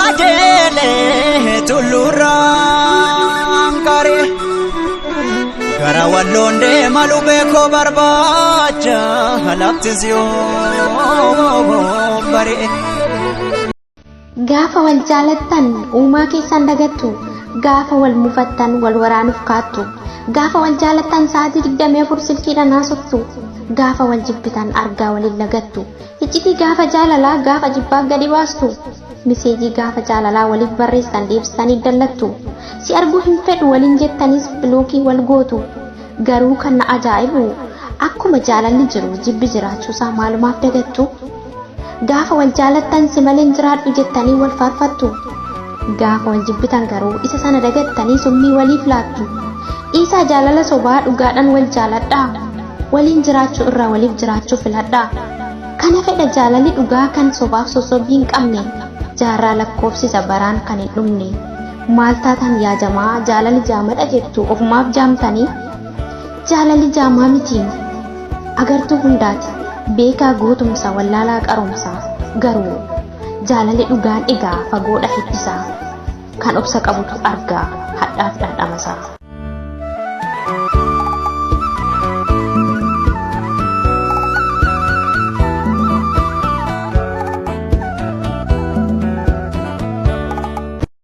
Qajeelee tulluurraan qaree gara walloon deema lubeekoo barbaacha lafti siyoo bari'e. Gaafa wal jaalattan uumaa keessan dagattu. Gaafa wal mufattan wal waraanuuf kaattu. Gaafa wal jaalattan sa'aatii 24 silkiidhaan haasoftu. Gaafa wal jibbitan argaa waliin lagattu. Iccitii gaafa jaalalaa gaafa jibbaa gadi baastu. Miseejii gaafa jaalalaa waliif barreessitan deebistanii dallattu. Si arguu hin fedhu waliin jettanis bilookii wal gootu. Garuu kan na ajaa'ibu akkuma jaalalli jiru jibbi jiraachuusaa maalumaaf dagattu? Gaafa wal jaalattan si malee hin jiraadhu jettanii wal faarfattu. Gaafa wal jibbitan garuu isa sana dagattanii summii waliif laattu. Dhiisaa jaalala sobaa dhugaadhaan wal jaaladhaa. Waliin jiraachuu irraa waliif jiraachuu filadhaa. Kana fedha jaalalli dhugaa kan sobaaf sossobbii hin qabne. Jaarraa lakkoofsisa baraan kan hin dhumne. Maal taatan yaa jamaa jaalali jaamadha jettu ofumaaf jaamtanii? Jaalalli jaamaa miti. Agartuu hundaati. Beekaa gootumsa wallaalaa qaroomsa. Garuu jaalalli dhugaan egaa fagoodha hiddisaa. Kan obsa qabutu arga hadhaaf dhandhamasaa.